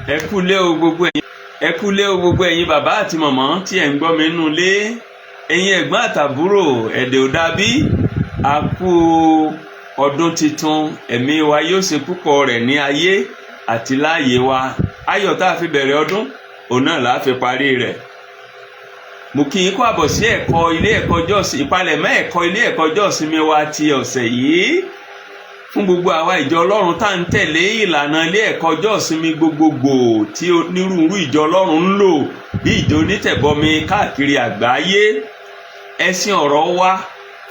Ẹ kú lé o gbogbo ẹ̀yin, ẹ kú lé o gbogbo ẹ̀yin bàbá àti màmá tí ẹ̀ ń gbọ́ mi nínú ilé, ẹ̀yin ẹ̀gbọ́n àtàbúrò, ẹ̀dẹ̀ ò dàbí. A kú ọdún tuntun, ẹ̀mí wa yóò ṣe púpọ̀ rẹ̀ ní ayé àti láàyè wa. Ayọ̀ tá a fi bẹ̀rẹ̀ ọdún, òun náà là á fi parí rẹ̀. Mo kí yín kó àbọ̀ sí ẹ̀kọ́ ilé ẹ̀kọ́ jọ́sìn, ìpalẹ̀mọ́ ẹ̀kọ́ ilé ẹ̀kọ́ jọ́sìn mi wa ti ọ̀sẹ̀ yìí, fún gbogbo àwa ìjọ Ọlọ́run tá à ń tẹ̀lé ìlànà ilé ẹ̀kọ́ ọjọ́ ìsinmi gbogbogbò tí onírúurú ìjọ Ọlọ́run ń lò, bí ìjọ onítẹ̀bọmi káàkiri àgbáyé. Ẹ̀sìn ọ̀rọ̀ wa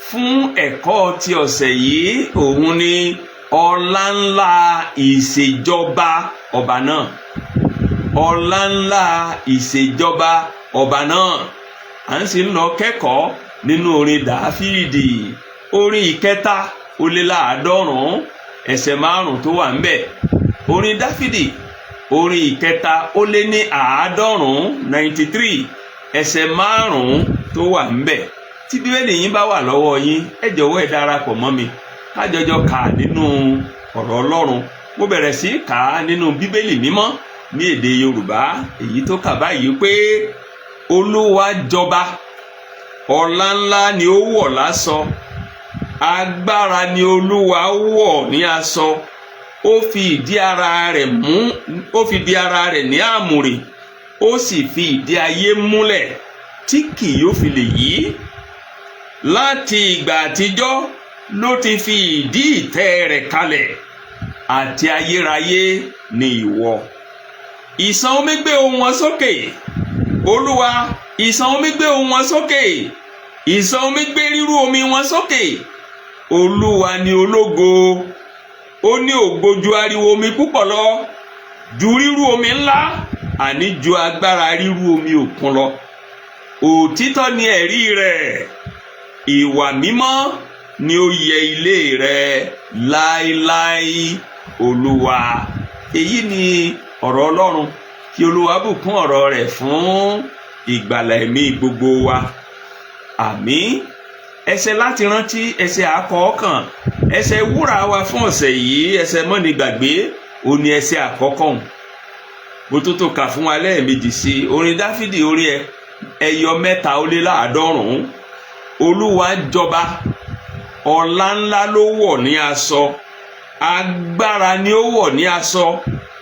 fún ẹ̀kọ́ ti ọ̀sẹ̀ yìí, òun ni ọlá ńlá ìṣèjọba ọba náà. Ọlá ńlá ìṣèjọba ọba náà. À ń sì ń lọ kẹ́kọ̀ọ́ nínú orin Dáfídì, orin 193, ẹsẹ̀ 5 tó wà ńbẹ̀. Orin Dáfídì, orin 193, 93, ẹsẹ̀ 5 tó wà ńbẹ̀. Tí Bíbélì yín bá wà lọ́wọ́ yín, ẹ jọ̀wọ́, ẹ darapọ̀ mọ́ mi ká jọjọ kà nínú ọ̀rọ̀ Ọlọ́run. Mo bẹ̀rẹ̀ sí kà á nínú Bíbélì Mímọ́ ní èdè Yorùbá, èyí tó kà báyìí pé, "Olúwa jọba, ọlá ńlá ni ó wọ̀ láṣọ, agbára ni Olúwa wọ̀ ní aṣọ. Ó fi ìdí ara rẹ̀ mú, ó fi di ara rẹ̀ ní àmùrè, ó sì fi ìdí ayé múlẹ̀ tí kì yóò fi lè yí. Láti ìgbà àtijọ́ ló ti fi ìdí ìtẹ́ rẹ̀ kalẹ̀, àti ayérayé ni ìwọ. Ìṣàn omi gbé ohùn wọn sókè, Olúwa, ìṣàn omi gbé ohùn wọn sókè, ìṣàn omi gbé rírú omi wọn sókè. Olúwa ni ológo, ó ní ògo ju ariwo omi púpọ̀ lọ, ju rírú omi ńlá, àní ju agbára rírú omi òkun lọ. Òtítọ́ ni ẹ̀rí rẹ̀, ìwà mímọ́ ni ó yẹ ilé rẹ̀ láéláé, Olúwa." Èyí ni ọ̀rọ̀ Ọlọ́run. Kí Olúwa bùkún ọ̀rọ̀ rẹ̀ fún ìgbàlà ẹ̀mí gbogbo wa. Àmín. Ẹsẹ̀ láti rántí, ẹsẹ̀ àkọ́kàn, ẹsẹ̀ wúrà wa fún ọ̀sẹ̀ yìí, ẹsẹ̀ mọ́ni gbàgbé, ó ní ẹsẹ̀ àkọ́kọ́ hùn bó tó tó kà fún wa lẹ́ẹ̀mejì sí. Orin Dáfídì, orin 193. "Olúwa jọba, ọlá ńlá ló wọ̀ ní aṣọ, agbára ni ó wọ̀ ní aṣọ,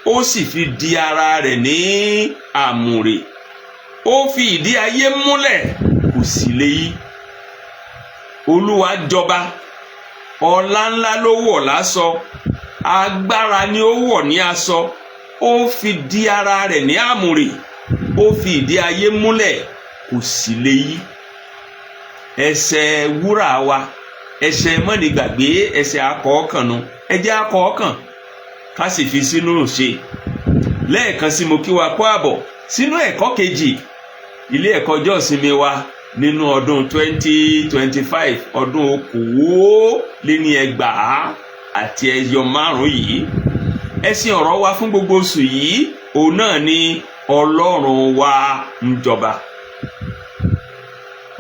ó sì fi di ara rẹ̀ ní àmùrè, ó fi ìdí ayé múlẹ̀, kò sì lè yí." Olúwa jọba, ọlá ńlá ló wọ̀ láṣọ, agbára ni ó wọ̀ ní aṣọ, ó fi di ara rẹ̀ ní àmùrè, ó fi ìdí ayé múlẹ̀, kò sì lè yí. Ẹsẹ̀ wúrà wa, ẹsẹ̀ mọ́nìgbàgbé, ẹsẹ̀ akọ̀ọ̀kànnu, ẹjẹ́ akọ̀ọ̀kàn ká sì fi sínú ṣe. Lẹ́ẹ̀kan sí, mo kí wa kó àbọ̀ sínú ẹ̀kọ́ kejì ilé ẹ̀kọ́ ọjọ́ ìsinmi wa nínú ọdún 2025, ọdún 2025 yìí. Ẹ̀sìn ọ̀rọ̀ wa fún gbogbo oṣù yìí, òun náà ni Ọlọ́run wa ń jọba.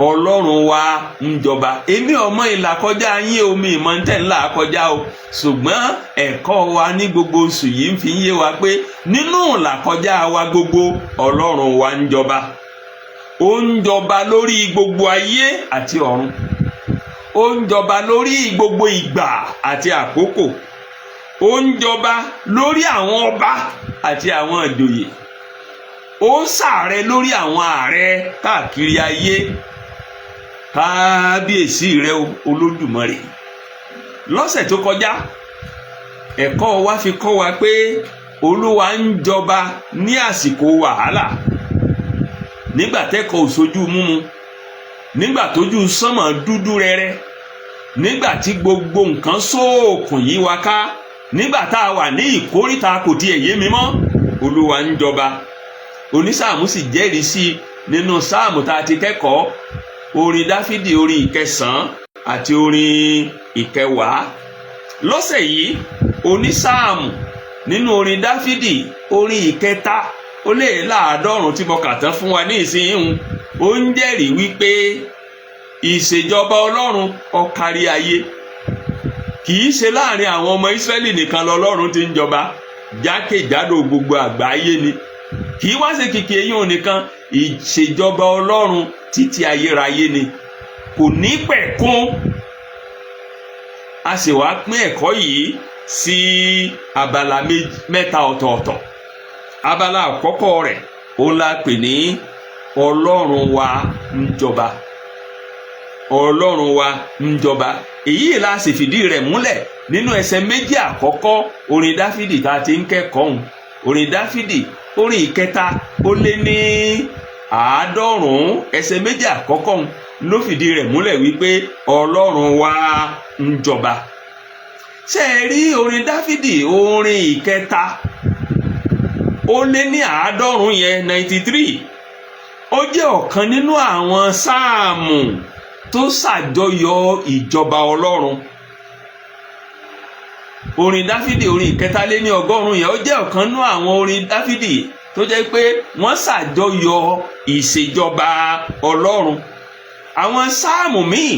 Ọlọ́run wa ń jọba. Èmi ọmọ ìlà kọjá yín, omi ìmọ̀ ń tẹ̀ ńlá kọjá o, ṣùgbọ́n ẹ̀kọ́ wa ní gbogbo oṣù yìí ń fi yé wa pé nínú ìlàkọjá wa gbogbo, Ọlọ́run wa ń jọba. Ó ń jọba lórí gbogbo ayé àti ọ̀run. Ó ń jọba lórí gbogbo ìgbà àti àkókò. Ó ń jọba lórí àwọn ọba àti àwọn ìjòyè. Ó ń ṣààrẹ lórí àwọn ààrẹ káàkiri ayé. Kábíyèsí rẹ, Olódùmarè. Lọ́sẹ̀ tó kọjá, ẹ̀kọ́ wa fi kọ́ wa pé Olúwa ń jọba ní àsìkò wàhálà, nígbà tẹ́kọ̀ọ́ òṣojú múmu, nígbà tójú sánmọ̀ dúdú rẹ́rẹ́, nígbà tí gbogbo nǹkan ṣóòkùn yí wa ká, nígbà tá a wà ní ìkóríta kò tiẹ̀ yé mi mọ́, Olúwa ń jọba. Onísáàmù sì jẹ́rìí sí i nínú sáàmù tá a ti kẹ́kọ̀ọ́, orin Dáfídì, orin 9 àti orin 10. Lọ́sẹ̀ yìí, onísáàmù nínú orin Dáfídì, orin 193 tí mo kà tán fún wa ní ìsinyìí, ó ń jẹ́rìí wípé ìṣèjọba Ọlọ́run ó kárí ayé. Kì í ṣe láàrin àwọn ọmọ Ísírẹ́lì nìkan lọ́lọ́run ti ń jọba. Jákèjádò gbogbo àgbáyé ni. Kì í wá ṣe kìkì eyín òun nìkan, ìṣèjọba Ọlọ́run títí ayérayé ni, kò ní pẹ̀kun. A sì wá pín ẹ̀kọ́ yìí sí abala mẹ́ta ọ̀tọ̀ọ̀tọ̀. Abala àkọ́kọ́ rẹ̀, òun la pè ní Ọlọ́run wa ń jọba. Ọlọ́run wa ń jọba. Èyí la sì fìdí rẹ̀ múlẹ̀ nínú ẹsẹ̀ méjì àkọ́kọ́ orin Dáfídì tá a ti ń kẹ́kọ̀ọ́ òun. Orin Dáfídì, orin 193, ẹsẹ̀ méjì àkọ́kọ́ òun ló fìdí rẹ̀ múlẹ̀ wípé Ọlọ́run wa ń jọba. Ṣé ẹ rí orin Dáfídì, orin 393 yẹn, 93, ó jẹ́ ọ̀kan nínú àwọn sáàmù tó ṣàjọyọ̀ ìjọba Ọlọ́run. Orin Dáfídì, orin 193 yẹn, ó jẹ́ ọ̀kan nínú àwọn orin Dáfídì tó jẹ́ pé wọ́n ṣàjọyọ̀ ìṣèjọba Ọlọ́run. Àwọn sáàmù míì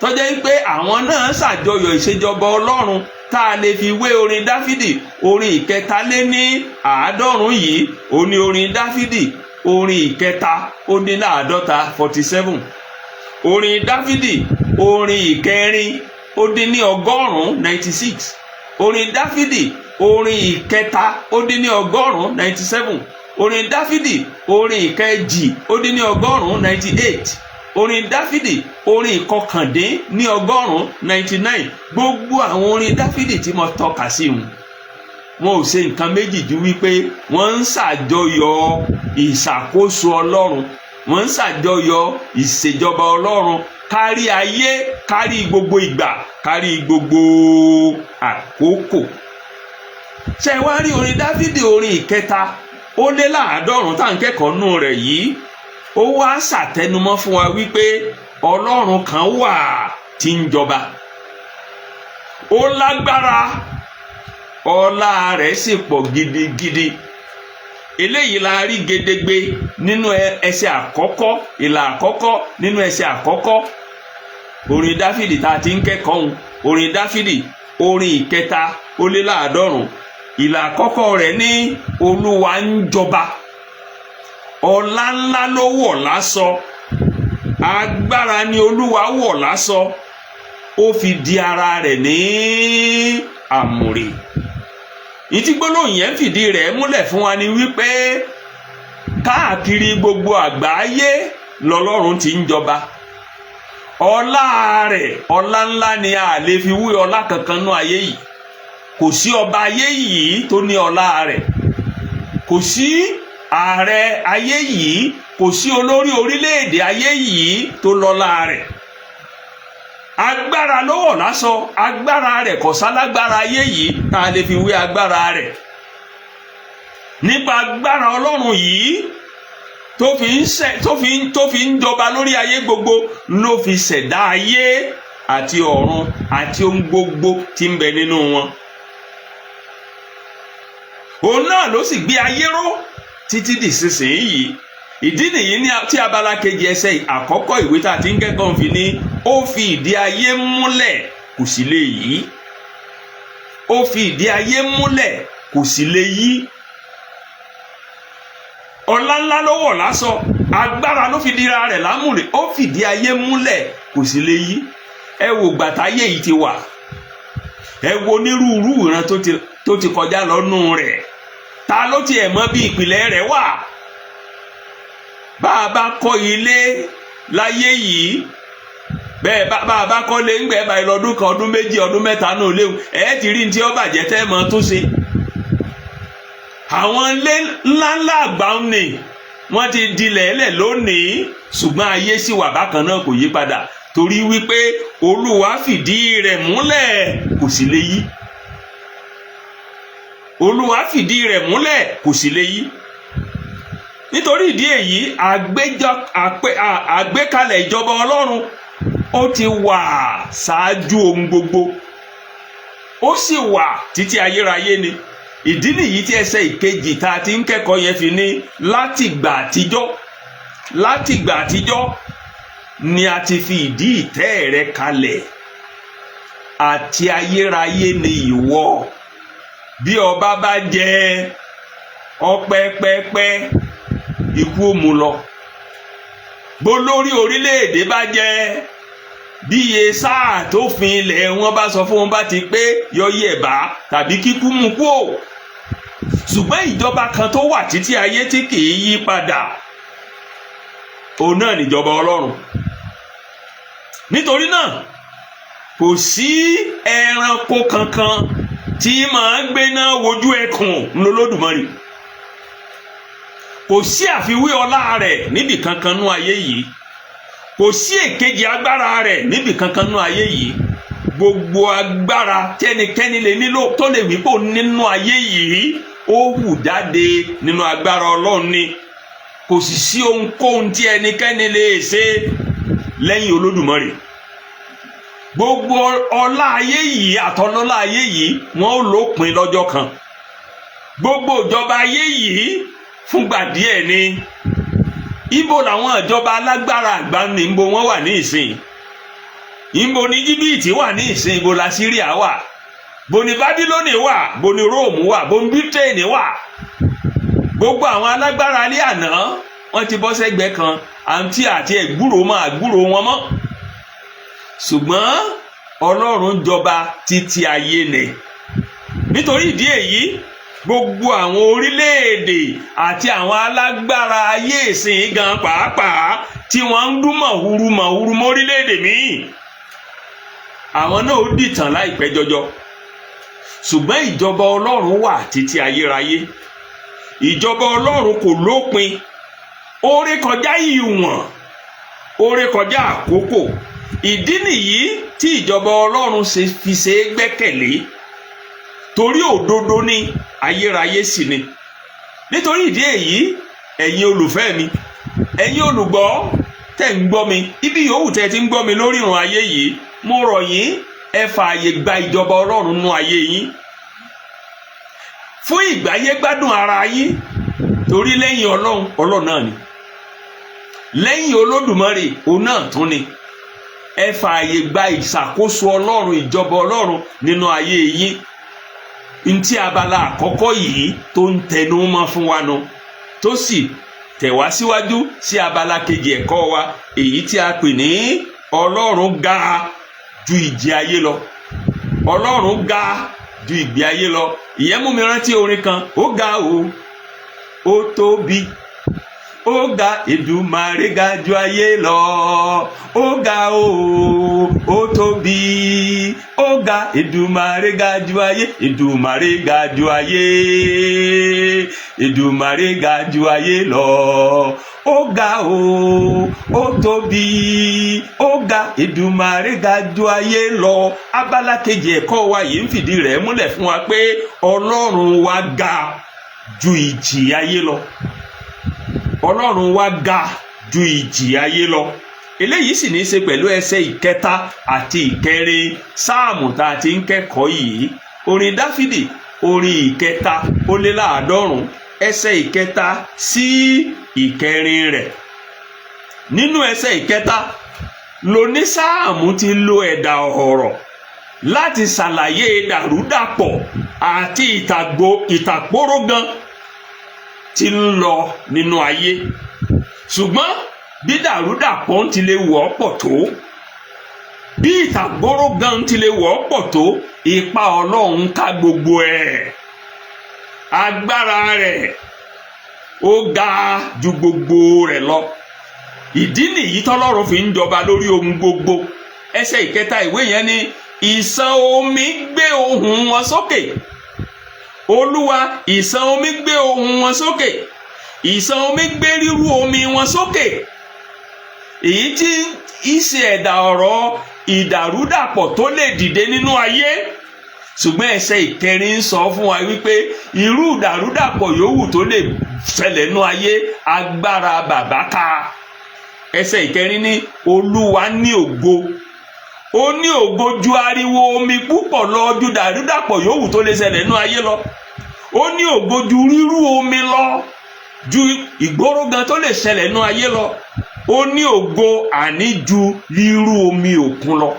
tó jẹ́ pé àwọn náà ṣàjọyọ̀ ìṣèjọba Ọlọ́run tá a lè fi wé orin Dáfídì, orin 193 yìí, ó ní orin Dáfídì, orin 47, 47, orin Dáfídì, orin 196, 96, orin Dáfídì, orin 193, 97, orin Dáfídì, orin 198, 98, orin Dáfídì, orin 99, 99. Gbogbo àwọn orin Dáfídì tí mo tọ́ka sí wọn, wọn ò ṣe nǹkan méjì ju wípé wọ́n ń ṣàjọyọ̀ ìṣàkóso Ọlọ́run, wọ́n ń ṣàjọyọ̀ ìṣèjọba Ọlọ́run kárí ayé, kárí gbogbo ìgbà, kárí gbogbo àkókò. Ṣé ẹ wá rí orin Dáfídì, orin 193 tá à ń kẹ́kọ̀ọ́ nù rẹ̀ yìí, ó wá ṣàtẹnumọ́ fún wa wípé Ọlọ́run kan wà tí ń jọba. Ó lágbára, ọlá rẹ̀ sì pọ̀ gidigidi. Eléyìí la rí gedegbe nínú ẹsẹ̀ àkọ́kọ́, ìlà àkọ́kọ́ nínú ẹsẹ̀ àkọ́kọ́ orin Dáfídì tá a ti ń kẹ́kọ̀ọ́ òun. Orin Dáfídì, orin 193, ìlà àkọ́kọ́ rẹ̀ ní: Olúwa ń jọba, ọlá ńlá ló wọ̀ láṣọ, agbára ni Olúwa wọ̀ láṣọ, ó fi di ara rẹ̀ ní àmùrè. Ìtí gbólóhùn yẹn fìdí rẹ̀ múlẹ̀ fún wa ni wípé káàkiri gbogbo àgbáyé lọ́lọ́run ti ń jọba. Ọlá rẹ̀, ọlá ńlá ni, a lè fi wí ọlá kankan nú ayé yìí. Kò sí ọba ayé yìí tó ní ọlá rẹ̀, kò sí ààrẹ ayé yìí, kò sí olórí orílẹ̀-èdè ayé yìí tó lọ́lá rẹ̀. Agbára ló wọ̀ lásọ, agbára rẹ̀, kò sálágbára ayé yìí tá a lè fi wé agbára rẹ̀. Nípa agbára Ọlọ́run yìí tó fi ń ṣe tó fi ń jọba lórí ayé gbogbo ló fi ṣẹ̀dá ayé àti ọ̀run àti ohun gbogbo tí ń bẹ nínú wọn. Òun náà ló sì gbé ayé ró títí di sísìnyí. Ìdí nìyí ní tí abala kejì ẹsẹ̀ àkọ́kọ́ ìwé tá a ti ń kẹ́kọ̀ọ́ fi ní: ó fi ìdí ayé múlẹ̀, kò sì lè yí. Ó fi ìdí ayé múlẹ̀, kò sì lè yí. Ọlá ńlá ló wọ̀ lásọ, agbára ló fi dira rẹ̀ lámùrè, ó fìdí ayé múlẹ̀, kò sì lè yí. Ẹ wò gbàtáyé yìí ti wà, ẹ wo onírúurú ìran tó ti kọjá lọ́nù rẹ̀. Ta ló tiẹ̀ mọ̀ bí ìpìlẹ̀ rẹ̀ wà? Bá a bá kọ́ ilé láyé yìí bẹ́ẹ̀, bá a bá kọ́lé ńgbẹ́ báyìí, lọ́dún kan, ọdún 2, ọdún 3 náà léwu, ẹ̀ ti rí ní tí ó bàjẹ́ tẹ́ mọ́ tó ṣe. Àwọn ilé ńláńlá àgbà ń nì, wọ́n ti dilẹ̀ ẹlẹ̀ lónìí, ṣùgbọ́n ayé sì wà bákan náà, kò yí padà, torí wípé Olúwa fìdí rẹ̀ múlẹ̀, kò sì lè yí. Olúwa fìdí rẹ̀ múlẹ̀, kò sì lè yí. Nítorí ìdí èyí, àgbékalẹ̀ ìjọba Ọlọ́run, ó ti wà ṣáájú ohun gbogbo, ó sì wà títí ayérayé ni. Ìdí nìyí tí ẹsẹ̀ ìkejì tá a ti ń kẹ́kọ̀ọ́ yẹn fi ní: látìgbà àtijọ́, látìgbà àtijọ́ ni a ti fi ìdí ìtẹ́ rẹ kalẹ̀, àti ayérayé ni ìwọ. Bí ọba bá jẹ ọpẹpẹpẹ, ikú ó mú lọ. Bólórí orílẹ̀-èdè bá jẹ, bí iye sáà tó fin ilẹ̀ wọn bá sọ fún wọn bá ti pé, yọ yẹ̀bá tàbí kíkú mú kú ò. Ṣùgbọ́n ìjọba kan tó wà títí ayé tí kì í yí padà, òun náà níjọba Ọlọ́run. Nítorí náà, kò sí ẹranko kankan tí máa ń gbéná wojú ẹkùn ńlọlọ́dùmarè. Kò sí àfiwé ọlá rẹ̀ níbì kankan nú ayé yìí. Kò sí èkejì agbára rẹ̀ níbì kankan nú ayé yìí. Gbogbo agbára tẹnikẹ́ni lè nílò, tó lè wí pé ó nínú ayé yìí, ó hù jáde nínú agbára Ọlọ́run ni. Kò sì sí ohunkóhun tí ẹnikẹ́ni lè ṣe lẹ́yìn Olódùmarè. Gbogbo ọlá ayé yìí àtọlọ́lá ayé yìí, wọ́n ó lópin lọ́jọ́ kan. Gbogbo ìjọba ayé yìí, fúngbà díẹ̀ ni. Ibo làwọn ìjọba alágbára àgbà ní? Ibo wọ́n wà ní ìsìn? Ibo ní Íjíbítì wà ní ìsìn? Ibo la Síríà wà? Bo ní Bábílónì wà? Bo ní Róòmù wà? Bo ní Bírítéènì wà? Gbogbo àwọn alágbára alẹ́ àná, wọ́n ti bọ́ sẹ́gbẹ̀ẹ́ kan, àǹtí àti ẹ̀gbúrò mọ́ àgbúrò wọn mọ́. Ṣùgbọ́n Ọlọ́run jọba títí ayé ni. Nítorí ìdí èyí, gbogbo àwọn orílẹ̀-èdè àti àwọn alágbára ayé ìsìn gan pàápàá tí wọ́n ń dún mọ̀húrú mọ̀húrú mọ́rílẹ̀-èdè míì, àwọn náà ó dìtàn láìpẹ́ jọjọ. Ṣùgbọ́n ìjọba Ọlọ́run wà títí ayérayé. Ìjọba Ọlọ́run kò lópin. Ó rékọjá ìwọ̀n, ó rékọjá àkókò. Ìdí nìyí tí ìjọba Ọlọ́run ṣe fi ṣe é gbẹ́kẹ̀lé, torí òdodo ni, ayérayé sì ni. Nítorí ìdí èyí, ẹ̀yin olùfẹ́ mi, ẹ̀yin olùgbọ́ tẹ́ ń gbọ́ mi, ibi yòówù tẹ́ ti ń gbọ́ mi lórí ìrùn ayé yìí, mo rọ̀ yín, ẹ fààyè gba ìjọba Ọlọ́run nú ayé yín fún ìgbáyé gbádùn ara yín, torí lẹ́yìn Ọlọ́run, Ọlọ́run náà ni. Lẹ́yìn Olódùmarè, òun náà tún ni. Ẹ fààyè gba ìṣàkóso Ọlọ́run, ìjọba Ọlọ́run nínú ayé yín. Ntí abala àkọ́kọ́ yìí tó ń tẹnu mọ́ fún wa nu, tó sì tẹ̀ wá síwájú sí abala kejì ẹ̀kọ́ wa, èyí tí a pè ní Ọlọ́run ga ju ìjì ayé lọ. Ọlọ́run ga ju ìgbé ayé lọ. Ìyẹn mú mi rántí orin kan: "Ó ga o, ó tóbi, ó ga, Èdùmàrè ga ju ayé lọ. Ó ga o, ó tóbi, ó ga, Èdùmàrè ga ju ayé. Èdùmàrè ga ju ayé, Èdùmàrè ga ju ayé lọ. Ó ga o, ó tóbi, ó ga, Èdùmàrè ga ju ayé lọ." Abala kejì ẹ̀kọ́ wa yìí ń fìdí rẹ̀ múlẹ̀ fún wa pé Ọlọ́run wa ga ju ìjì ayé lọ. Ọlọ́run wa ga ju ìjì ayé lọ. Eléyìí sì ní í ṣe pẹ̀lú ẹsẹ̀ ìkẹta àti ìkẹrin sáàmù tá a ti ń kẹ́kọ̀ọ́ yìí, orin Dáfídì, orin 183, ẹsẹ̀ ìkẹta sí ìkẹrin rẹ̀. Nínú ẹsẹ̀ ìkẹta lónísáàmù ti lo ẹ̀dà ọ̀rọ̀ láti ṣàlàyé dàrúdàpọ̀ àti ìtàkpóró gan tí ń lọ nínú ayé. Ṣùgbọ́n bí dàrúdàpọ̀ ń ti lè wọ́ pọ̀ tó, bí ìtàgbóró gan ti lè wọ́ pọ̀ tó, ipa Ọlọ́run ká gbogbo ẹ̀. Agbára rẹ̀, ó ga ju gbogbo rẹ̀ lọ. Ìdí nìyí tọ́lọ́run fi ń jọba lórí ohun gbogbo. Ẹsẹ̀ ìkẹta ìwé yẹn ni: "Ìṣàn omi gbé ohùn wọn sókè. Olúwa, ìṣàn omi gbé ohùn wọn sókè, ìṣàn omi gbé rírú omi wọn sókè." Èyí tí ìṣe ẹ̀dà ọ̀rọ̀ ìdàrúdàpọ̀ tó lè dìde nínú ayé. Ṣùgbọ́n ẹsẹ̀ ìkẹrin ń sọ fún wa wípé irú ìdàrúdàpọ̀ yòówù tó lè ṣẹlẹ̀ nínú ayé, agbára bàbá ká. Ẹsẹ̀ ìkẹrin ní: "Olúwa ní ògo, ó ní ògo ju ariwo omi púpọ̀ lọ, ju dàrúdàpọ̀ yòówù tó lè ṣẹlẹ̀ nínú ayé lọ. Ó ní ògo ju rírú omi lọ, ju ìgbóró gan tó lè ṣẹlẹ̀ nínú ayé lọ. Ó ní ògo, àní ju rírú omi òkun lọ."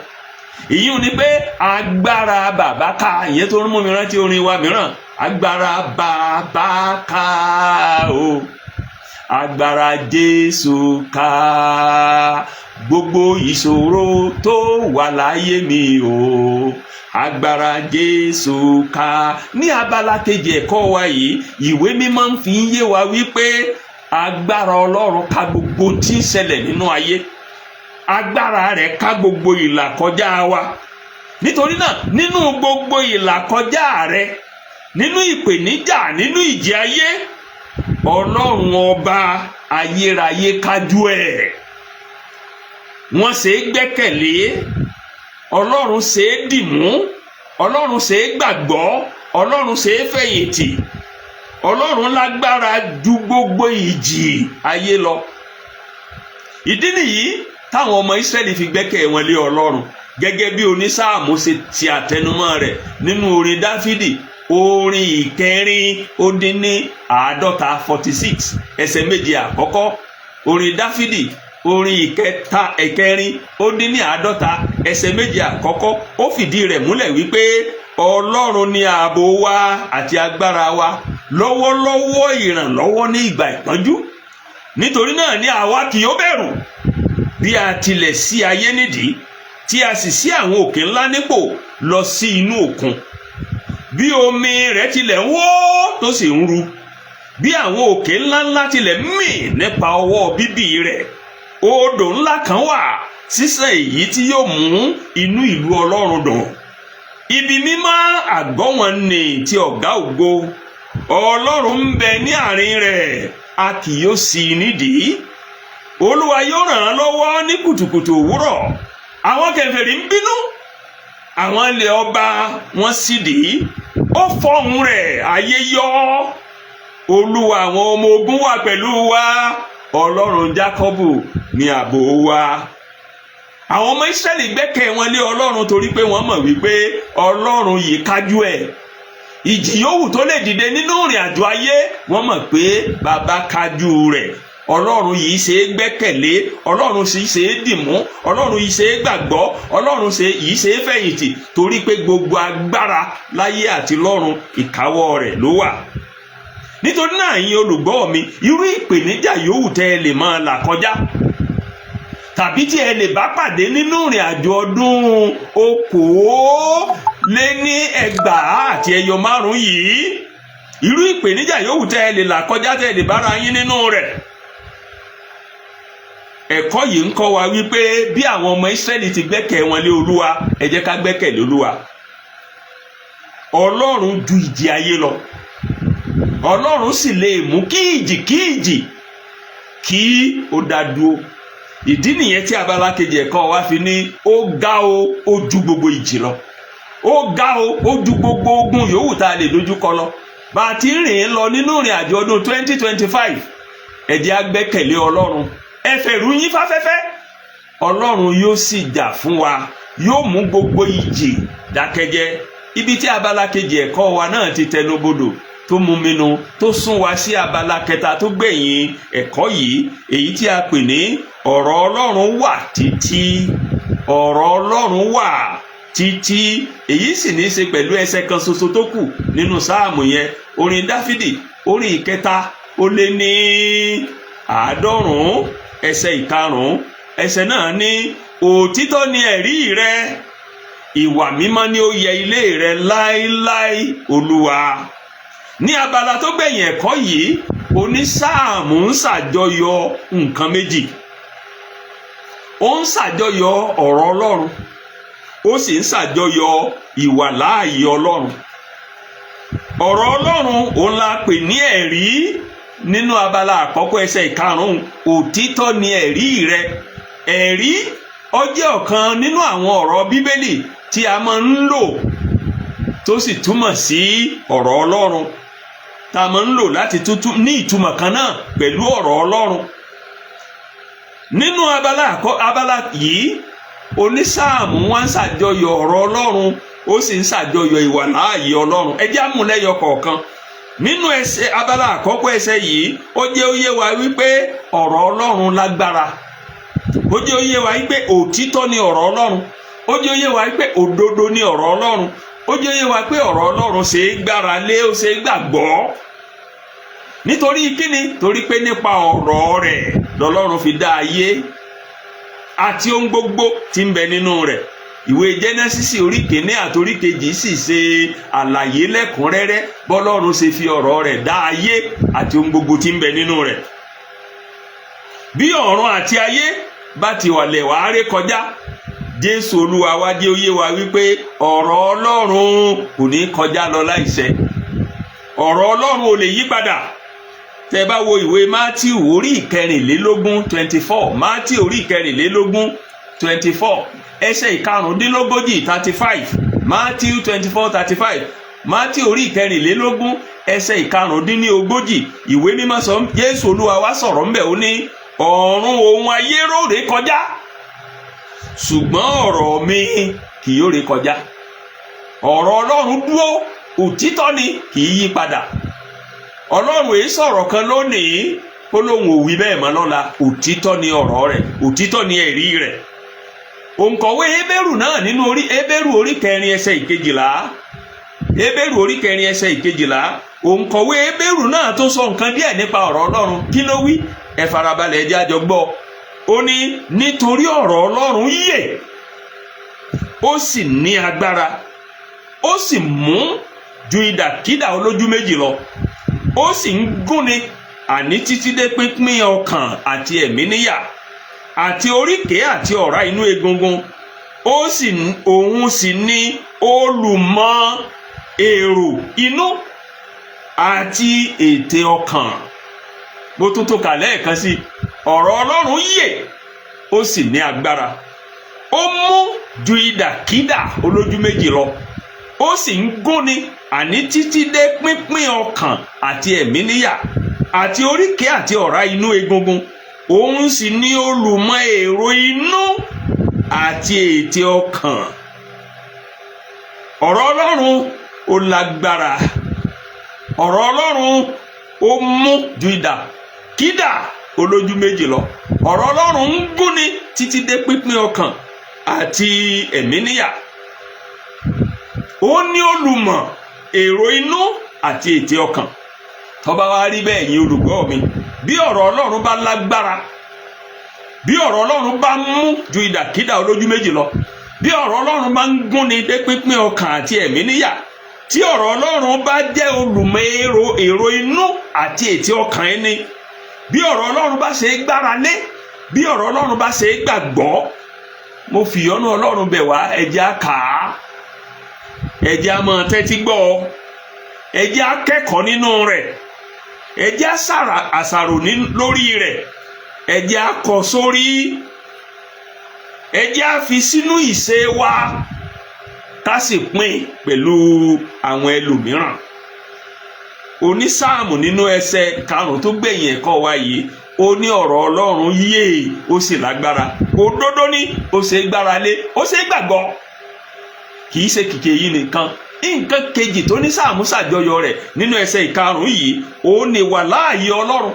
Ìyún ni pé agbára bàbá ká. Ìyẹn tó ń mú mi rántí orin wa mìíràn: agbára bàbá ká o, agbára Jésù ká gbogbo ìṣòro tó wà láyé mi o, agbára Jésù ká. Ní abala kejì ẹ̀kọ́ wa yìí, ìwé mímọ́ ń fi yé wa wípé agbára Ọlọ́run ká gbogbo tí ń ṣẹlẹ̀ nínú ayé. Agbára rẹ̀ ká gbogbo ìlàkọjá wa. Nítorí náà, nínú gbogbo ìlàkọjá rẹ, nínú ìpèníjà, nínú ìjì ayé, Ọlọ́run ọba ayérayé kájú ẹ̀. Wọ́n ṣe é gbẹ́kẹ̀lé, Ọlọ́run ṣe é dìmú, Ọlọ́run ṣe é gbàgbọ́, Ọlọ́run ṣe é fẹ̀yìntì. Ọlọ́run lágbára ju gbogbo ìjì ayé lọ. Ìdí nìyí táwọn ọmọ Ísírẹ́lì fi gbẹ́kẹ̀ wọn lé Ọlọ́run, gẹ́gẹ́ bí onísáàmù ṣe ti àtẹnumọ́ rẹ̀ nínú orin Dáfídì, orin 146, 46, ẹsẹ̀ 7 àkọ́kọ́. Orin Dáfídì, orin 146, ẹsẹ̀ 7 àkọ́kọ́, ó fìdí rẹ̀ múlẹ̀ wípé Ọlọ́run ní ààbò wa àti agbára wa, lọ́wọ́lọ́wọ́ ìrànlọ́wọ́ ní ìgbà ìpọ́njú. Nítorí náà ni àwa kì yóò bẹ̀rù, bí a tilẹ̀ sí ayé nídìí, tí a sì sí àwọn òkè ńlá nípò lọ sí inú òkun, bí omi rẹ̀ tilẹ̀ ń wó tó sì ń ru, bí àwọn òkè ńláńlá tilẹ̀ ń mì nípa ọwọ́ bíbì rẹ̀. Odò ńlá kan wà sísàn, èyí tí yóò mú inú ìlú Ọlọ́run dùn, ibi mímọ́ àgọ́ wọn ní ti Ọ̀gá ògo. Ọlọ́run ń bẹ ní àárín rẹ̀, a kì yóò sí i nídìí. Olúwa yóò ràn án lọ́wọ́ ní kùtùkùtù òwúrọ̀. Àwọn kèfèrí ń bínú, àwọn ilé ọba wọn sì dì í. Ó fọhùn rẹ̀, ayé yọ. Olúwa àwọn ọmọ ogun wà pẹ̀lú wa, Ọlọ́run Jákọ́bù ní ààbò wa. Àwọn ọmọ Ísírẹ́lì gbẹ́kẹ̀ wọn lé Ọlọ́run torí pé wọ́n mọ̀ wípé Ọlọ́run yìí kájú ẹ̀. Ìjì yòówù tó lè dìde nínú ìrìn àjò ayé, wọ́n mọ̀ pé bàbá kájú rẹ̀. Ọlọ́run yìí ṣe é gbẹ́kẹ̀lé, Ọlọ́run sì ṣe é dìmú, Ọlọ́run yìí ṣe é gbàgbọ́, Ọlọ́run yìí ṣe é fẹ̀yìntì, torí pé gbogbo agbára láyé àti lọ́run, ìkáwọ́ rẹ̀ ló wà. Nítorí náà, ẹ̀yin olùgbọ́ mi, irú ìpèníjà yòówù tẹ́ ẹ lè máa là kọjá tàbí tí ẹ lè bá pàdé nínú ìrìn àjò ọdún 2025 yìí, irú ìpèníjà yòówù tẹ́ ẹ lè là kọjá, tẹ́ ẹ lè bára yín nínú rẹ̀, ẹ̀kọ́ yìí ń kọ́ wa wípé bí àwọn ọmọ Ísírẹ́lì ti gbẹ́kẹ̀ wọn lé Olúwa, ẹ jẹ́ ká gbẹ́kẹ̀lé Olúwa. Ọlọ́run ju ìjì ayé lọ. Ọlọ́run sì lè mú kí ìjì kí ìjì kí ó dá dúró. Ìdí nìyẹn tí abala kejì ẹ̀kọ́ wa fi ní ó ga o, ó ju gbogbo ìjì lọ. Ó ga o, ó ju gbogbo ogun yòówù tá a lè dojúkọ lọ. Bá a ti ń rìn lọ nínú ìrìn àjò ọdún 2025, ẹ jẹ́ á gbẹ́kẹ̀lé Ọlọ́run. Ẹ fẹ̀rù yín fáfẹ́fẹ́, Ọlọ́run yóò sì jà fún wa, yóò mú gbogbo ìjì dákẹ́jẹ́. Ibi tí abala kejì ẹ̀kọ́ wa náà ti tẹnubodò tó mú mi nu, tó sún wa sí abala kẹta tó gbẹ̀yìn ẹ̀kọ́ yìí, èyí tí a pè ní ọ̀rọ̀ Ọlọ́run wà títí. Ọ̀rọ̀ Ọlọ́run wà títí. Èyí sì ní í ṣe pẹ̀lú ẹsẹ̀ kan ṣoṣo tó kù nínú sáàmù yẹn, orin Dáfídì, orin 193, ẹsẹ̀ 5. Ẹsẹ̀ náà ní: "Òtítọ́ ni ẹ̀rí rẹ, ìwà mímọ́ ni ó yẹ ilé rẹ láéláé, Olúwa." Ní abala tó gbẹ̀yìn ẹ̀kọ́ yìí, onísáàmù ń ṣàjọyọ̀ nǹkan méjì. Ó ń ṣàjọyọ̀ ọ̀rọ̀ Ọlọ́run, ó sì ń ṣàjọyọ̀ ìwàláàyè Ọlọ́run. Ọ̀rọ̀ Ọlọ́run òun la pè ní ẹ̀rí nínú abala àkọ́kọ́ ẹsẹ̀ 5: "Òtítọ́ ni ẹ̀rí rẹ." Ẹ̀rí ó jẹ́ ọ̀kan nínú àwọn ọ̀rọ̀ Bíbélì tí a máa ń lò tó sì túmọ̀ sí ọ̀rọ̀ Ọlọ́run, tá a máa ń lò láti tútú ní ìtumọ̀ kan náà pẹ̀lú ọ̀rọ̀ Ọlọ́run. Nínú abala yìí, onísáàmù wá ń ṣàjọyọ̀ ọ̀rọ̀ Ọlọ́run, ó sì ń ṣàjọyọ̀ ìwàláàyè Ọlọ́run. Ẹ jẹ́ á mú lẹ́yọ kọ̀ọ̀kan. Nínú ẹsẹ̀ abala àkọ́kọ́ ẹsẹ̀ yìí, ó jẹ́ ó yé wa wípé ọ̀rọ̀ Ọlọ́run lágbára. Ó jẹ́ ó yé wa wípé òtítọ́ ni ọ̀rọ̀ Ọlọ́run. Ó jẹ́ ó yé wa pé òdodo ni ọ̀rọ̀ Ọlọ́run. Ó jẹ́ ó yé wa pé ọ̀rọ̀ Ọlọ́run ṣe é gbára lé, ó ṣe é gbàgbọ́. Nítorí kíni? Torí pé nípa ọ̀rọ̀ rẹ̀ lọ́lọ́run fi dá ayé àti ohun gbogbo tí ń bẹ nínú rẹ̀. Ìwé Jẹ́nẹ́sísì orí kìíní àti orí kejì sì ṣe àlàyé lẹ́kùnrẹ́rẹ́ bọ́lọ́run ṣe fi ọ̀rọ̀ rẹ̀ dá ayé àti ohun gbogbo tí ń bẹ nínú rẹ̀. Bí ọ̀run àti ayé bá ti wà lẹ̀ wá ré kọjá, Jésù Olúwa wá jẹ́ ó yé wa wípé ọ̀rọ̀ Ọlọ́run kò ní kọjá lọ láìṣẹ. Ọ̀rọ̀ Ọlọ́run ò lè yí padà. Tẹ́ bá wo ìwé Mátíù orí 24, 24, Mátíù orí 24, 24, ẹsẹ̀ 35, 35, Mátíù 24 35, Mátíù orí 24, ẹsẹ̀ 35, ìwé mímọ́ sọ, Jésù Olúwa wa sọ̀rọ̀ ńbẹ̀, ó ní, "Ọ̀run òun ayé yóò ré kọjá, ṣùgbọ́n ọ̀rọ̀ mi kì yóò ré kọjá." Ọ̀rọ̀ Ọlọ́run dúró, òtítọ́ ni, kì í yí padà. Ọlọ́run èyí sọ̀rọ̀ kan lónìí kó lóun ò wí bẹ́ẹ̀ mọ́ lọ́la. Òtítọ́ ni ọ̀rọ̀ rẹ̀, òtítọ́ ni ẹ̀rí rẹ̀. Òǹkọ̀wé Hébérù náà, nínú orí Hébérù orí 4, ẹsẹ̀ 12, Hébérù orí 4, ẹsẹ̀ 12, òǹkọ̀wé Hébérù náà tó sọ nǹkan díẹ̀ nípa ọ̀rọ̀ Ọlọ́run. Kí ló wí? Ẹ farabalẹ̀, ẹ jẹ́ á jọ gbọ́. Ó ní, "Nítorí ọ̀rọ̀ Ọlọ́run yè, ó sì ní agbára, ó sì mú ju idàkídà olójú méjì lọ, ó sì ń gúnni, àní títí dé pínpín ọkàn àti ẹ̀mí níyà, àti oríkèé àti ọ̀rá inú egungun, ó sì òun sì ní olùmọ̀ èrò inú àti ète ọkàn." Mo tún tó kà lẹ́ẹ̀kan sí: ọ̀rọ̀ Ọlọ́run yè, ó sì ní agbára, ó mú ju idàkídà olójú méjì lọ, ó sì ń gúnni, àní títí dé pínpín ọkàn àti ẹ̀mí níyà, àti oríkèé àti ọ̀rá inú egungun, òun sì ní olùmọ̀ èrò inú àti ète ọkàn. Ọ̀rọ̀ Ọlọ́run ó lágbára. Ọ̀rọ̀ Ọlọ́run ó mú ju idà kídà olójú méjì lọ. Ọ̀rọ̀ Ọlọ́run ń gúnni títí dé pínpín ọkàn àti ẹ̀mí níyà. Ó ní olùmọ̀ èrò inú àti ète ọkàn. Tó bá wá rí bẹ́ẹ̀, yín olùgbọ́ mi, bí ọ̀rọ̀ Ọlọ́run bá lágbára, bí ọ̀rọ̀ Ọlọ́run bá mú ju idàkídà olójú méjì lọ, bí ọ̀rọ̀ Ọlọ́run bá ń gúnni dé pínpín ọkàn àti ẹ̀mí níyà, tí ọ̀rọ̀ Ọlọ́run bá jẹ́ olùmọ̀ èrò inú àti ète ọkàn ẹni, bí ọ̀rọ̀ Ọlọ́run bá ṣe é gbára lé, bí ọ̀rọ̀ Ọlọ́run bá ṣe é gbàgbọ́, mo fìyọ́nú Ọlọ́run bẹ̀ wá, ẹ jẹ́ á kà á, ẹ jẹ́ á máa tẹ́tí gbọ́, ẹ jẹ́ á kẹ́kọ̀ọ́ nínú rẹ̀, ẹ jẹ́ á àṣàrò lórí rẹ̀, ẹ jẹ́ á kọ sórí, ẹ jẹ́ á fi sínú ìṣe wa, ká sì pín pẹ̀lú àwọn ẹlòmíràn. Onísáàmù, nínú ẹsẹ̀ 5 tó gbẹ̀yìn ẹ̀kọ́ wa yìí, ó ní ọ̀rọ̀ Ọlọ́run yè, ó sì lágbára, òdodo ní, ó ṣe é gbára lé, ó ṣe é gbàgbọ́. Kì í ṣe kìkì èyí nìkan. Nǹkan kejì tó ní sáàmù ṣàjọyọ̀ rẹ̀ nínú ẹsẹ̀ 5 yìí, ó ní wà láàyè Ọlọ́run.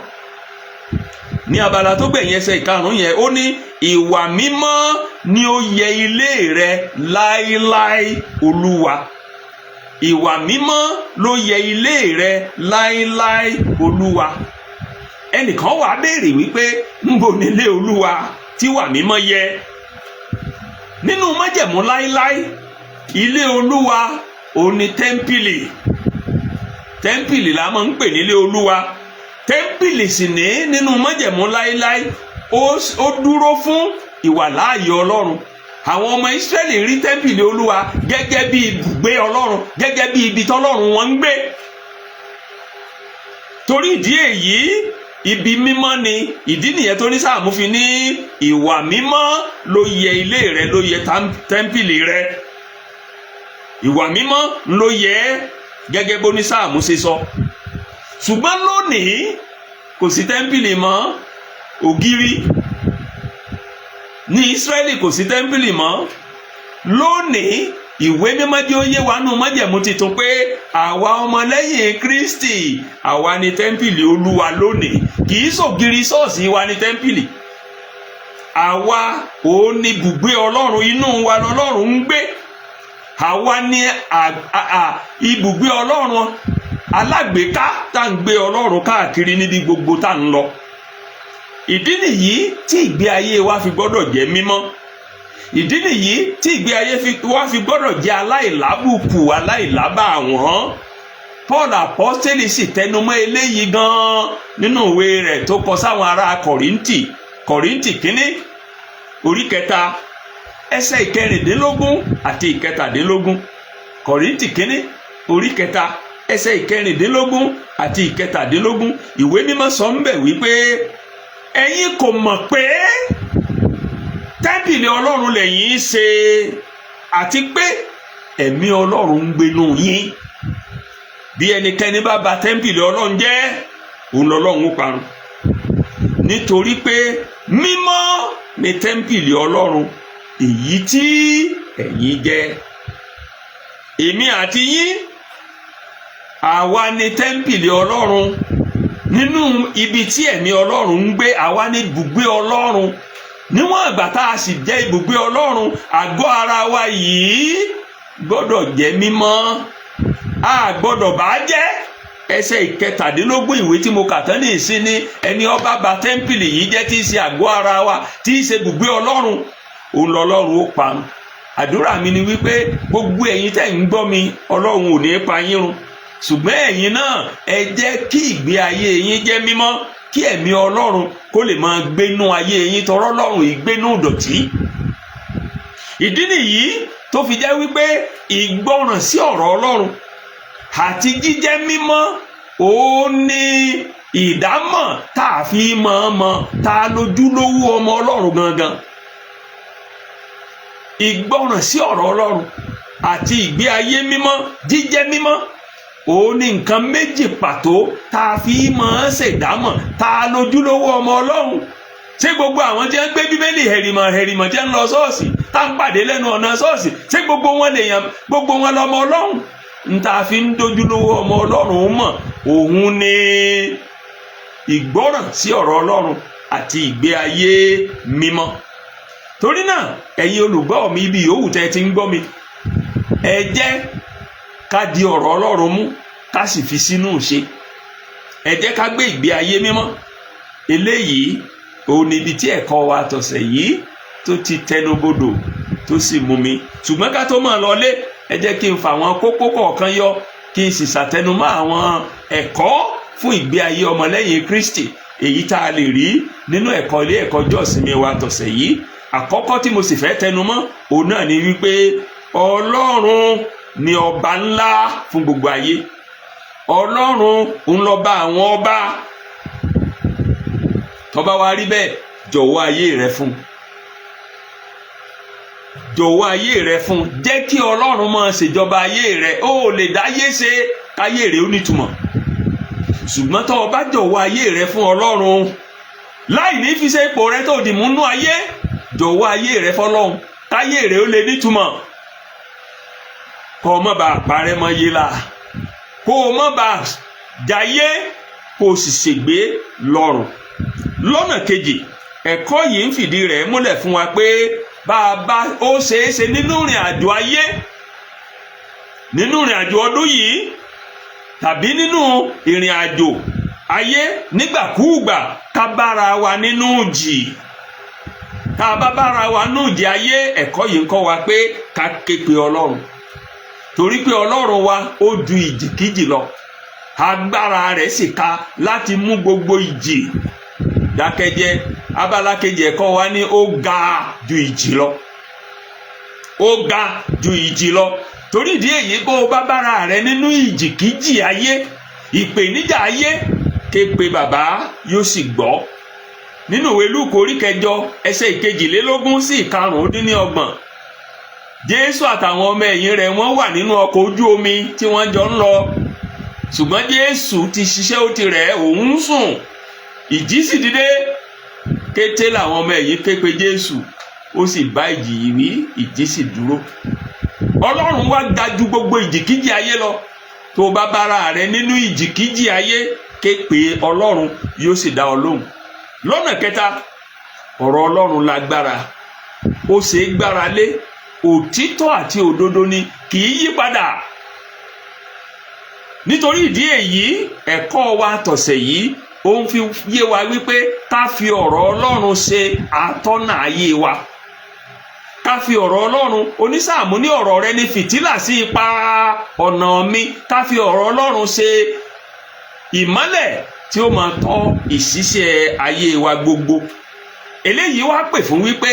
Ní abala tó gbẹ̀yìn ẹsẹ̀ 5 yẹn, ó ní, "Ìwà mímọ́ ni ó yẹ ilé rẹ láéláé, Olúwa. Ìwà mímọ́ ló yẹ ilé rẹ láéláé, Olúwa." Ẹnìkan wàá béèrè wípé, ńbo nílé Olúwa tí ìwà mímọ́ yẹ? Nínú májẹ̀mú láéláé, ilé Olúwa òun ni tẹ́ḿpìlì. Tẹ́ḿpìlì la máa ń pè nílé Olúwa. Tẹ́ḿpìlì sì ní nínú májẹ̀mú láéláé, ó dúró fún ìwàláàyè Ọlọ́run. Àwọn ọmọ Ísírẹ́lì rí tẹ́ḿpìlì Olúwa gẹ́gẹ́ bí ibùgbé Ọlọ́run, gẹ́gẹ́ bí ibi tọ́lọ́run wọn ń gbé. Torí ìdí èyí, ibi mímọ́ ni. Ìdí nìyẹn tó ní sáàmù fi ní ìwà mímọ́ ló yẹ ilé rẹ, ló yẹ tẹ́ḿpìlì rẹ. Ìwà mímọ́ ló yẹ, gẹ́gẹ́ bó ní sáàmù ṣe sọ. Ṣùgbọ́n lónìí, kò sí tẹ́ḿpìlì mọ́. Ògiri ní Ísírẹ́lì, kò sí tẹ́ḿpìlì mọ́ lónìí. Ìwé mímọ́ jẹ́ ó yé wa nù májẹ̀mú titun pé àwa ọmọlẹ́yìn Kristi, àwa ni tẹ́ḿpìlì Olúwa lónìí. Kì í sògiri ṣọ́ọ̀ṣì wa ní tẹ́ḿpìlì. Àwa òun ni ibùgbé Ọlọ́run. Inú wa lọ́lọ́run ń gbé. Àwa ní ibùgbé Ọlọ́run alágbèéká, tá à ń gbé Ọlọ́run káàkiri níbi gbogbo tá à ń lọ. Ìdí nìyí tí ìgbé ayé wa fi gbọ́dọ̀ jẹ́ mímọ́. Ìdí nìyí tí ìgbé ayé wa fi gbọ́dọ̀ jẹ́ aláìlábùkù, aláìlábàwọ́n. Paul apọ́sítélì sì tẹnumọ́ eléyìí gan-an nínú ìwé rẹ̀ tó kọ sáwọn ará Kọ̀ríńtì, Kọ̀ríńtì kínní, orí 3, ẹsẹ̀ 16 àti 17. Kọ̀ríńtì kínní, orí 3, ẹsẹ̀ 16 àti 17. Ìwé Mímọ́ sọ ń bẹ̀ wípé, "Ẹ̀yin kò mọ̀ pé tẹ́ḿpìlì Ọlọ́run lẹ̀yin ń ṣe, àti pé Ẹ̀mí Ọlọ́run ń gbénú yín? Bí ẹnikẹ́ni bá ba tẹ́ḿpìlì Ọlọ́run jẹ́, òun lọ́lọ́run ó parun, nítorí pé mímọ́ ni tẹ́ḿpìlì Ọlọ́run, èyí tí ẹ̀yin jẹ́." Èmi àti yín, àwa ni tẹ́ḿpìlì Ọlọ́run, nínú ibi tí Ẹ̀mí Ọlọ́run ń gbé. Àwa ni ibùgbé Ọlọ́run. Níwọ̀n ìgbà tá a sì jẹ́ ibùgbé Ọlọ́run, àgọ́ ara wa yìí gbọ́dọ̀ jẹ́ mímọ́, a gbọ́dọ̀ bà á jẹ́. Ẹsẹ̀ 17 ìwé tí mo kà tán ní ìsín ní ẹni ó bá ba tẹ́ḿpìlì yìí jẹ́, tí í ṣe àgọ́ ara wa, tí í ṣe ibùgbé Ọlọ́run, òun lọ́lọ́run ó parun. Àdúrà mi ni wípé gbogbo ẹ̀yin tẹ́ ń gbọ́ mi, Ọlọ́run ò ní pa yín run. Ṣùgbọ́n ẹ̀yin náà, ẹ jẹ́ kí ìgbé ayé yín jẹ́ mímọ́, kí Ẹ̀mí Ọlọ́run kó lè máa gbénú ayé yín, tọrọ Ọlọ́run ìgbénú ìdọ̀tí. Ìdí nìyí tó fi jẹ́ wípé ìgbọràn sí ọ̀rọ̀ Ọlọ́run àti jíjẹ́ mímọ́, ó ní ìdámọ̀ tá a fi mọ̀ mọ̀ tá a lójúlówó ọmọ Ọlọ́run gangan. Ìgbọràn sí ọ̀rọ̀ Ọlọ́run àti ìgbé ayé mímọ́, jíjẹ́ mímọ́, òun ní nǹkan méjì pàtó tá a fi mọ̀ ọ́n ṣèdámọ̀ tá a lójúlówó ọmọ Ọlọ́run. Ṣé gbogbo àwọn tí wọ́n gbé Bíbélì hẹ̀rìmọ̀ hẹ̀rìmọ̀, tí wọ́n ń lọ ṣọ́ọ̀ṣì, tá ń pàdé lẹ́nu ọ̀nà ṣọ́ọ̀ṣì, ṣé gbogbo wọn lèèyàn, gbogbo wọn lọmọ Ọlọ́run? N tá a fi ń dójúlówó ọmọ Ọlọ́run mọ̀, òun ní ìgbọ́ràn sí ọ̀rọ̀ Ọlọ́run àti ìgbé ayé mímọ́. Torí náà, ẹ̀yin olùgbọ́ mi, ibi yòówù tẹ́ ẹ ti ń gbọ́ mi, ẹ jẹ́ ká di ọ̀rọ̀ Ọlọ́run mú, ká sì fi sínú ṣe. Ẹ jẹ́ ká gbé ìgbé ayé mímọ́. Eléyìí òun ni ibi tí ẹ̀kọ́ wa tọ̀sẹ̀ yìí tó ti tẹnubodò, tó sì mú mi. Ṣùgbọ́n ká tó máa lọlé, ẹ jẹ́ kí n fa àwọn kókó kọ̀ọ̀kan yọ, kí n sì ṣàtẹnumọ́ àwọn ẹ̀kọ́ fún ìgbé ayé ọmọlẹ́yìn Kristi, èyí tá a lè rí nínú ẹ̀kọ́ ilé ẹ̀kọ́ ọjọ́ ìsinmi wa tọ̀sẹ̀ yìí. Àkọ́kọ́ tí mo sì fẹ́ tẹnumọ́, òun náà ni wípé Ọlọ́run ni ọba ńlá fún gbogbo ayé. Ọlọ́run ń lọ́ba àwọn ọba. Tó bá wá rí bẹ́ẹ̀, jọ̀wọ́ ayé rẹ fún, jọ̀wọ́ ayé rẹ fún. Jẹ́ kí Ọlọ́run máa ṣèjọba ayé rẹ. Ó lè dáyé ṣe káyé rẹ ó nítumọ̀, ṣùgbọ́n tó o bá jọ̀wọ́ ayé rẹ fún Ọlọ́run, láì ní fi ṣe ipò rẹ tó dì mú nú ayé, jọ̀wọ́ ayé rẹ fọlọ́run káyé rẹ ó lè nítumọ̀, kó o má bàa parẹ́ mọ́ yé la, kó o má bàa jayé, kó o sì ṣègbé lọ́run. Lọ́nà kejì, ẹ̀kọ́ yìí ń fìdí rẹ̀ múlẹ̀ fún wa pé bá a bá ó ṣeé ṣe nínú ìrìn àjò ayé, nínú ìrìn àjò ọdún yìí, tàbí nínú ìrìn àjò ayé nígbàkúùgbà, ká bára wa nínú jì. Tá a bá bára wa nínú ìjì ayé, ẹ̀kọ́ yìí ń kọ́ wa pé ká ké pe Ọlọ́run, torí pé Ọlọ́run wa, ó ju ìjìkíjì lọ. Agbára rẹ̀ sì ká láti mú gbogbo ìjì dákẹ́jẹ́. Abala kejì ẹ̀kọ́ wa ní ó ga ju ìjì lọ, ó ga ju ìjì lọ. Torí ìdí èyí, bó o bá bára rẹ nínú ìjìkíjì ayé, ìpèníjà ayé, ké pe Bàbá, yóò sì gbọ́. Nínú ìwé Lúùkù, orí 8, ẹsẹ̀ 32 sí 35, Jésù àtàwọn ọmọ ẹ̀yìn rẹ̀, wọ́n wà nínú ọkọ̀ ojú omi tí wọ́n jọ ń lọ. Ṣùgbọ́n Jésù ti ṣiṣẹ́, ó ti rẹ̀, òun ń sùn. Ìjì sì dìde. Kété làwọn ọmọ ẹ̀yìn ké pe Jésù, ó sì bá ìjì yìí wí, ìjì sì dúró. Ọlọ́run wá ga ju gbogbo ìjìkíjì ayé lọ. Tó bá bára rẹ nínú ìjìkíjì ayé, ké pe Ọlọ́run, yóò sì dá ọ lóhùn. Lọ́nà kẹta, Ọ̀rọ̀ Ọlọ́run lágbára, ó ṣe é gbára lé, òtítọ́ àti òdodo ni, kì í yí padà. Nítorí ìdí èyí, ẹ̀kọ́ wa tọ̀sẹ̀ yìí, ó ń fi yé wa wípé ká fi ọ̀rọ̀ Ọlọ́run ṣe atọ́nà ayé wa, ká fi ọ̀rọ̀ Ọlọ́run. Onísáàmù ní, "Ọ̀rọ̀ rẹ ní fìtílà sí ipa ọ̀nà mi." Ká fi ọ̀rọ̀ Ọlọ́run ṣe ìmọ́lẹ̀ tí ó máa tọ́ ìṣiṣẹ́ ayé wa gbogbo. Eléyìí wá pè fún wípé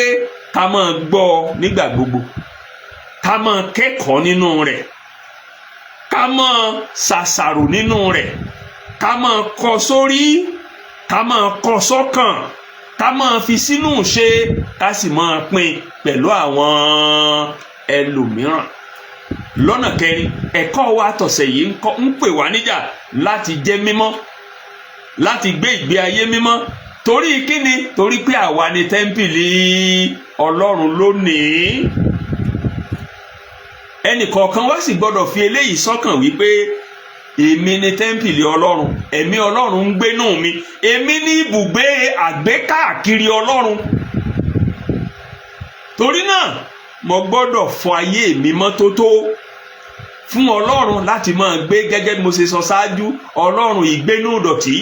ká máa gbọ́ nígbà gbogbo, ká máa kẹ́kọ̀ọ́ nínú rẹ̀, ká máa ṣàṣàrò nínú rẹ̀, ká máa kọ sórí, ká máa kọ sọ́kàn, ká máa fi sínú ṣe, ká sì máa pín pẹ̀lú àwọn ẹlòmíràn. Lọ́nà kẹrin, ẹ̀kọ́ wa tọ̀sẹ̀ yìí ń pè wá níjà láti jẹ́ mímọ́, láti gbé ìgbé ayé mímọ́. Torí kíni? Torí pé àwa ni tẹ́ḿpìlì Ọlọ́run lónìí. Ẹnì kọ̀ọ̀kan wá sì gbọ́dọ̀ fi eléyìí sọ́kàn wípé èmi ni tẹ́ḿpìlì Ọlọ́run, ẹ̀mí Ọlọ́run ń gbénú mi, èmi ní ibùgbé àgbékáàkiri Ọlọ́run. Torí náà, mo gbọ́dọ̀ fọ ayé mi mọ́ tótó fún Ọlọ́run láti máa gbé. Gẹ́gẹ́ bí mo ṣe sọ ṣáájú, Ọlọ́run ìgbénú dọ̀tí.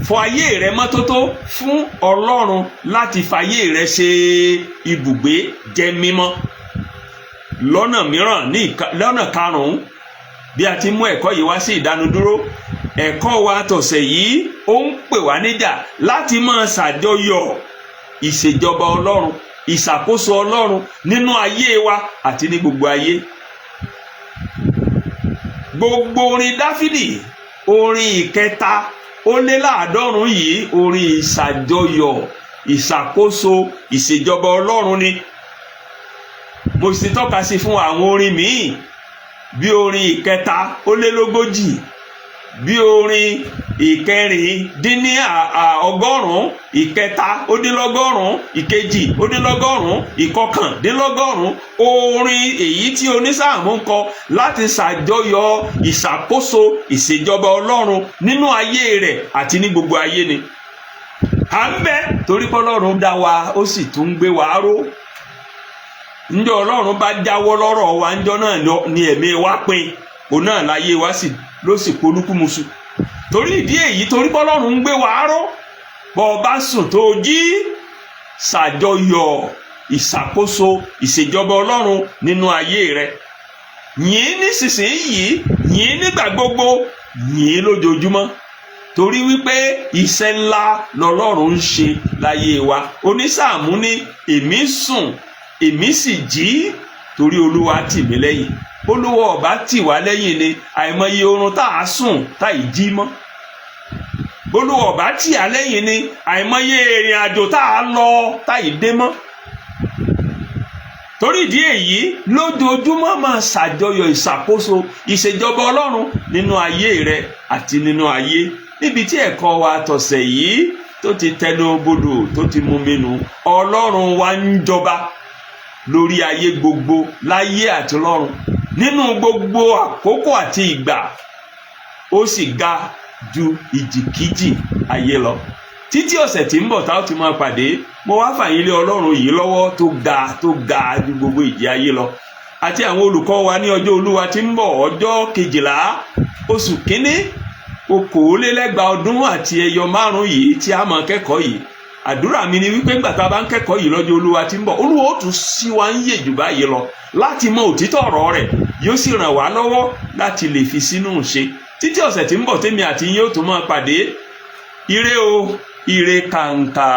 Fọ ayé rẹ mọ́tótó fún Ọlọ́run láti fayé rẹ ṣe ibùgbé, jẹ́ mímọ́. Lọ́nà mìíràn, ní lọ́nà karùn-ún, bí a ti mú ẹ̀kọ́ yìí wá sí ìdánudúró, ẹ̀kọ́ wa tọ̀sẹ̀ yìí, ó ń pè wá níjà láti máa ṣàjọyọ̀ ìṣèjọba Ọlọ́run, ìṣàkóso Ọlọ́run nínú ayé wa àti ní gbogbo ayé. Gbogbo orin Dáfídì, orin 183 yìí, orin ìṣàjọyọ̀ ìṣàkóso ìṣèjọba Ọlọ́run ni. Mo sì tọ́ka sí fún àwọn orin míì bí orin 43, bí orin 196, 193, 192, 199, orin èyí tí onísáàmù ń kọ láti ṣàjọyọ̀ ìṣàkóso ìṣèjọba Ọlọ́run nínú ayé rẹ̀ àti ní gbogbo ayé ni. À ń bẹ torí pé Ọlọ́run dá wa, ó sì tún ń gbé wa ró. Ńjọ́ Ọlọ́run bá jáwọ́ lọ́rọ̀ wa, ńjọ́ náà ni ẹ̀mí wa pin, òun náà láyé wa sì ló sì polúkúmuṣu. Torí ìdí èyí, torí pé Ọlọ́run ń gbé wa ró, bọ́ ọ bá sùn tó jí, ṣàjọyọ̀ ìṣàkóso ìṣèjọba Ọlọ́run nínú ayé rẹ. Yìn nísinsìnyí, yìn nígbà gbogbo, yìn lójoojúmọ́, torí wípé iṣẹ́ ńlá lọ́lọ́run ń ṣe láyé wa. Onísáàmù ní, "Èmi sùn, èmi sì jí, torí Olúwa tì mí lẹ́yìn." Olúwa ọba tì wá lẹ́yìn ni, àìmọye oorun tá a sùn tá ì jí mọ́. Olúwa ọba tì á lẹ́yìn ni, àìmọye ìrìn àjò tá a lọ tá ì dé mọ́. Torí ìdí èyí, lójoojúmọ́, máa ṣàjọyọ̀ ìṣàkóso ìṣèjọba Ọlọ́run nínú ayé rẹ àti nínú ayé. Níbi tí ẹ̀kọ́ wa tọ̀sẹ̀ yìí tó ti tẹnu bodò, tó ti mú mi nù, Ọlọ́run wa ń jọba lórí ayé gbogbo, láyé àti lọ́run, nínú gbogbo àkókò àti ìgbà. Ó sì ga ju ìjìkíjì ayé lọ. Títí ọ̀sẹ̀ tí ń bọ̀ tá ó ti máa pàdé, mo wá fà yín lé Ọlọ́run yìí lọ́wọ́, tó ga, tó ga ju gbogbo ìjì ayé lọ, àti àwọn olùkọ́ wa ní ọjọ́ Olúwa tí ń bọ̀, ọjọ́ 12 oṣù kínní 2025 yìí tí a máa kẹ́kọ̀ọ́ yìí. Àdúrà mi ni wípé ńgbà tá a bá ń kẹ́kọ̀ọ́ yìí lọ́jọ́ Olúwa tí ń bọ̀, Olúwa ó tún ṣí wa ń yè jù báyìí lọ láti mọ òtítọ́ ọ̀rọ̀ rẹ̀, yóò sì ràn wá lọ́wọ́ láti lè fi sínú ṣe. Títí ọ̀sẹ̀ tí ń bọ̀ tèmi àti yín ó tún máa pàdé, ire o, ire kàǹkà.